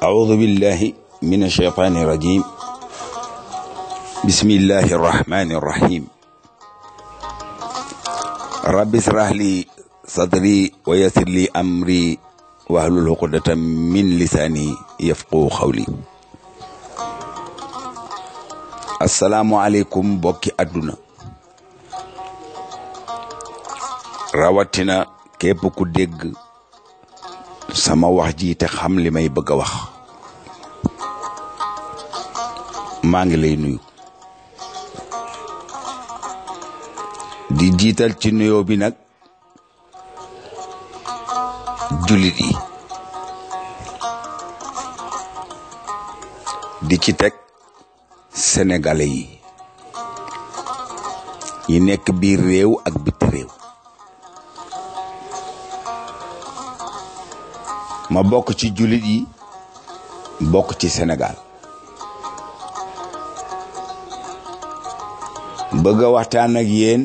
أعوذ بالله من الشيطان الرجيم بسم الله الرحمن الرحيم رب اشرح لي صدري ويسر لي أمري واحلل عقدة من لساني يفقهوا قولي السلام عليكم بوكي أدنا rawatina képp ku dégg sama wax ji te xam li may bëgg a wax maa ngi lay nuyu di jiital ci nuyoo bi nag jullit yi di ci teg sénégalais yi nekk biir réew ak biti réew ma bokk ci jullit yi bokk ci Sénégal bëgg a waxtaan ak yéen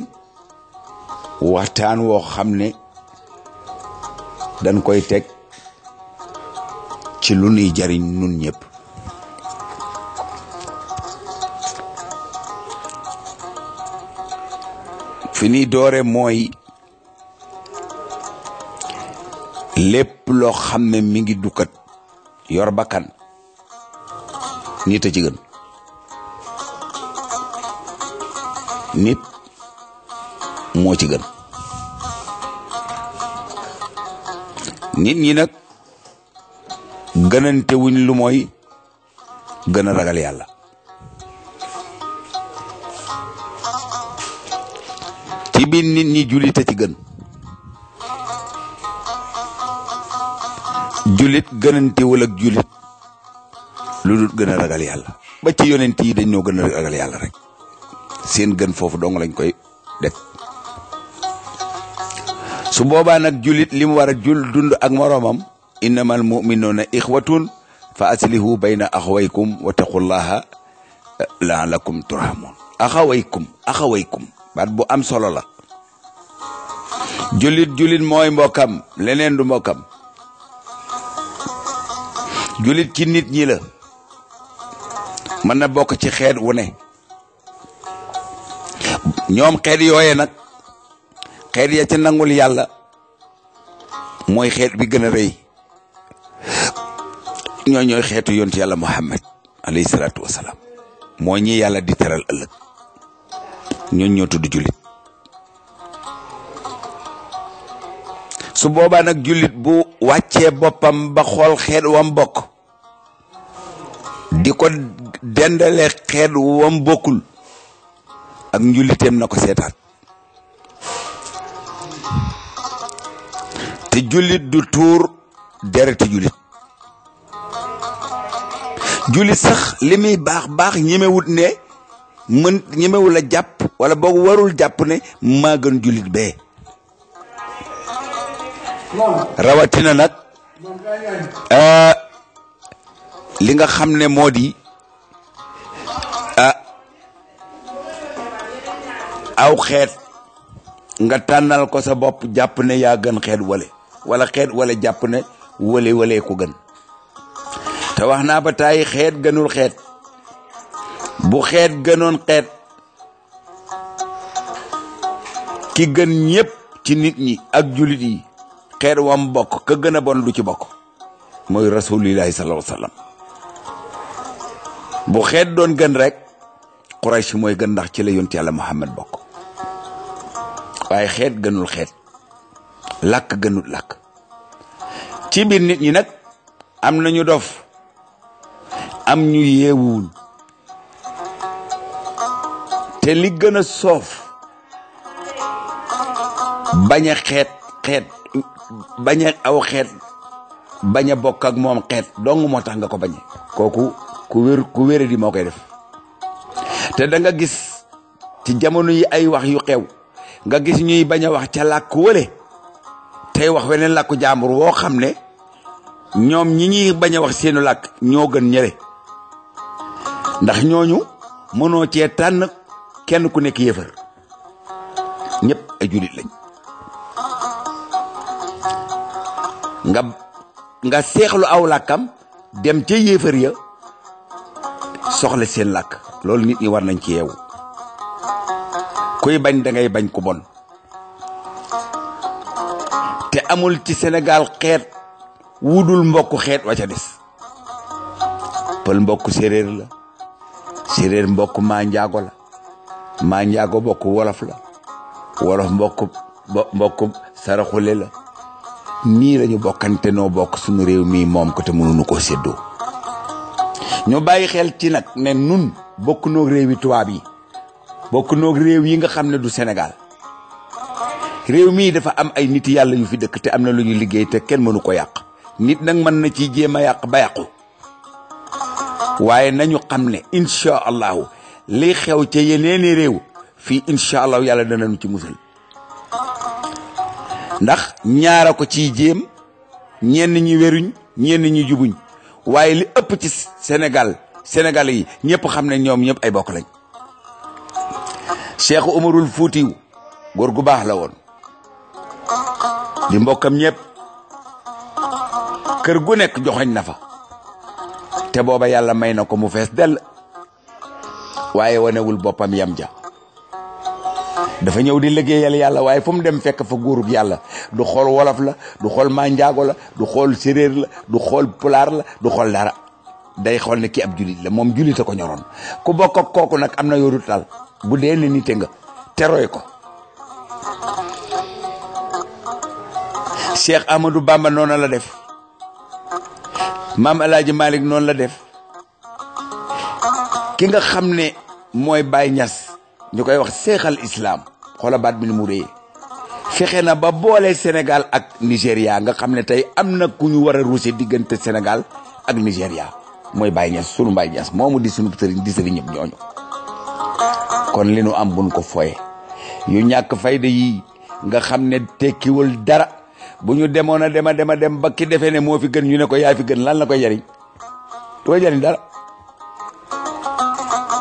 waxtaan woo xam ne dañ koy teg ci lu nuy jariñ nun ñëpp fi ni doore mooy lépp loo xam ne mi ngi dukkat yor bakkan nit a ci gën nit moo ci gën nit ñi nag gënante wuñ lu mooy gën a ragal yàlla ci biir nit ñi jullit a ci gën julit gënantewul ak julit lu dul gën a ragal yàlla ba ci yonent yi dañ ñoo gën a ragal yàlla rek seen gën foofu dong lañ koy def su boobaa nag julit li mu war a dund ak moroomam innamal mu'minuuna ixwatun fa aslihu bayna axawaykum wa taqullaha la'allakum turhamun axawaykum baat bu am solo la julit mooy mbokkam leneen du mbokkam julit ci nit ñi la mën na bokk ci xeet wu ne ñoom xeet yooye nag xeet ya ca nangul yàlla mooy xeet bi gën a rëy ñooy xeetu yontu yàlla Muhammad alayhi salaatu wasalaam moo ñi yàlla di teral ëllëg ñoo tudd julit su boobaa nag jullit bu wàccee boppam ba xool xeet wam bokk di ko dendale xeet wam bokkul ak njulliteem na ko seetaat te jullit du tuur dereti jullit sax li muy baax ñemewut ne ñemewul a jàpp wala boog warul jàpp ne maa gën jullit bee rawatina nag li nga xam ne moo di aw xeet nga tànnal ko sa bopp jàpp ne yaa gën xeet wala xeet wale jàpp ne wale ko gën te wax naa ba tàyyi xeet gënul xeet bu xeet gënoon xeet ki gën ñépp ci nit ñi ak jullit yi xeet wam bokk ka gën a bon du ci bokk mooy rasulillahi sallallahu alayhi wasallam bu xeet doon gën rek Quraysh mooy gën ndax ci la yonent yàlla Muhammad bokk waaye xeet gënul xeet làkk gënul làkk ci biir nit ñi nag am nañu dof am ñu yeewuwul te li gën a soof bañ a xeet bañ a aw xeet bañ a bokk ak moom xeet dong moo tax nga ko bañe kooku ku wére di moo koy def te da nga gis ci jamono yi ay wax yu xew nga gis ñuy bañ a wax ca làkk wële tey wax weneen làkku jàmbur woo xam ne ñoom ñi ñuy bañ a wax seenu làkk ñoo gën ñële ndax ñooñu mënoo cee tànn kenn ku nekk yéefar ñëpp ay jullit lañ nga seexlu aw làkkam dem ca yéefar ya soxla seen làkk. loolu nit ñi war nañ ci yeewu. kuy bañ da ngay bañ ku bon. te amul ci Sénégal xeet wudul mbokku xeet wa ca des. pël mbokku séeréer la, séeréer mbokku maa njaago la, maa njaago mbokku wolof la, wolof mbokku saraxule la. nii lañu bokkante noo bokk suñu réew mii moom ko te mënuñu koo séddoo. ñu bàyyi xel ci nag ne nun bokk noog réew yi tubaab yi, bokk noog réew yi nga xam ne du Sénégal. réew mii dafa am ay nit yàlla yu fi dëkk te am na lu ñu liggéey te kenn mënu ko yàq. nit nag mën na ci jéem a yàq ba yàqu, waaye nañu xam ne incha allahu li xew ca yeneeni réew fii incha allahu yàlla danañu ci musal. ndax ñaara ko ciy jéem, ñenn ñi wéruñ ñenn ñi jubuñ, waaye li ëpp ci Sénégal yi ñëpp xam ne ñoom ñëpp ay bokk lañ. Cheikh Umarul Fuutiyu góor gu baax la woon, di mbokkam ñëpp, kër gu nekk joxoñ na fa, te booba yàlla may na ko mu fees dell, waaye wanewul boppam yam ja. dafa ñëw di liggéeyal yàlla, waaye fu mu dem fekk fa góorub yàlla. du xool wolof la, du xool manjaago la, du xool séréer la, du xool pulaar la, du xool dara. day xool ne ki ab julit la, moom julite ko ñoroon. ku bokk ak kooku nag am na yoru tal bu dee ne nite nga teroy ko. Cheikh Amadou Bamba noonu la def, Maam El Hadji Malick noonu la def. ki nga xam ne mooy Baye Niass ñu koy wax seexal islam, xoola baat bi ni mu réyee, fexe na ba boole Sénégal ak Nigéria, nga xam ne tey am na ku ñu war a ruuse diggante Sénégal ak Nigéria. mooy Baye Niass, sunu Baye Niass moomu di sunu sëriñ di sëriñ ñëpp ñooñu. kon li nu am buñ ko foye yu ñàkk fayda yi nga xam ne tekkiwul dara. bu ñu demoon a dem ba ki defee ne moo fi gën ñu ne ko yaa fi gën, lan la koy jariñ? du koy jariñ dara.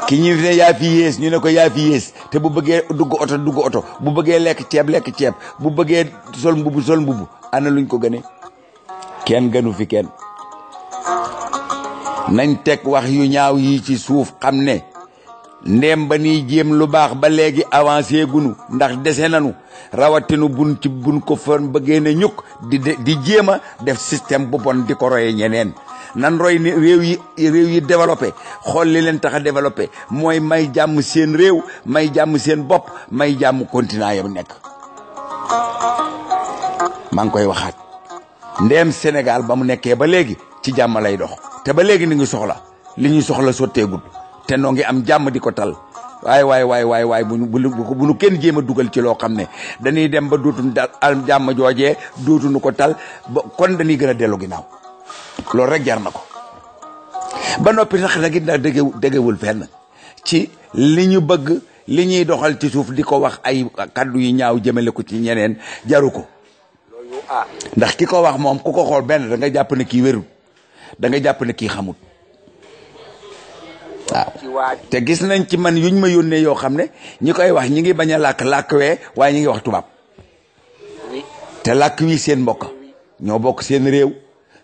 ki ñu ne yaa fi yées ñu ne ko yaa fi yées, te bu bëggee dugg oto, bu bëggee lekk ceeb, bu bëggee sol mbubu, ana luñ ko gënee? kenn gënu fi kenn. nañ teg wax yu ñaaw yi ci suuf, xam ne ndéem ba nii jéem lu baax ba léegi avancé gunu, ndax dese nanu rawatinu buñ ko fon bëggee ne ñukk di jéem a def système bu bon di ko roye ñeneen. nan roy ni réew yi développé, xool li leen tax a développé mooy may jàmm seen réew, may jàmm seen bopp, may jàmm continent yam nekk. maa ngi koy waxaat, ndéem Sénégal ba mu nekkee ba léegi ci jàmm lay dox, te ba léegi ni ngi soxla li ñuy soxla sotteegul, te noo ngi am jàmm di ko tal. waay bu nu kenn jéem a dugal ci loo xam ne dañuy dem ba dootuñu al jàmm joojee dootuñu ko tal ba kon dañuy gën a dellu ginnaaw. loolu rek jar na ko. ba noppi sax nag it ndax dégewul fenn ci li ñu bëgg, li ñuy doxal ci suuf di ko wax ay kaddu yu ñaaw jëmale ko ci ñeneen, jaru ko. ndax ki ko wax moom ku ko xool benn da nga jàpp ne kii wérul, da nga jàpp ne kii xamut. waaw te gis nañ ci man yuñ ma yónnee yoo xam ne ñi koy wax ñi ngi bañ a làkk wee, waaye ñi ngi wax tubaab. te làkk wi seen mbokk, ñoo bokk seen réew,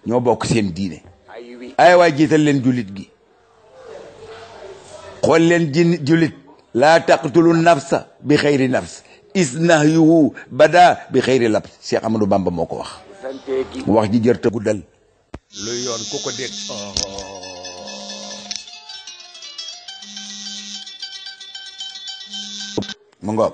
ñoo bokk seen diine. ay waay jiital leen jullit gi, xool leen jullit. laa taqtulu nafsa bi xayri nafs isnahyuhu bada bi xayri labs. Cheikh Amadou Bamba moo ko wax ji jër te guddal. luy yoon ku ko dégg mu ngoog.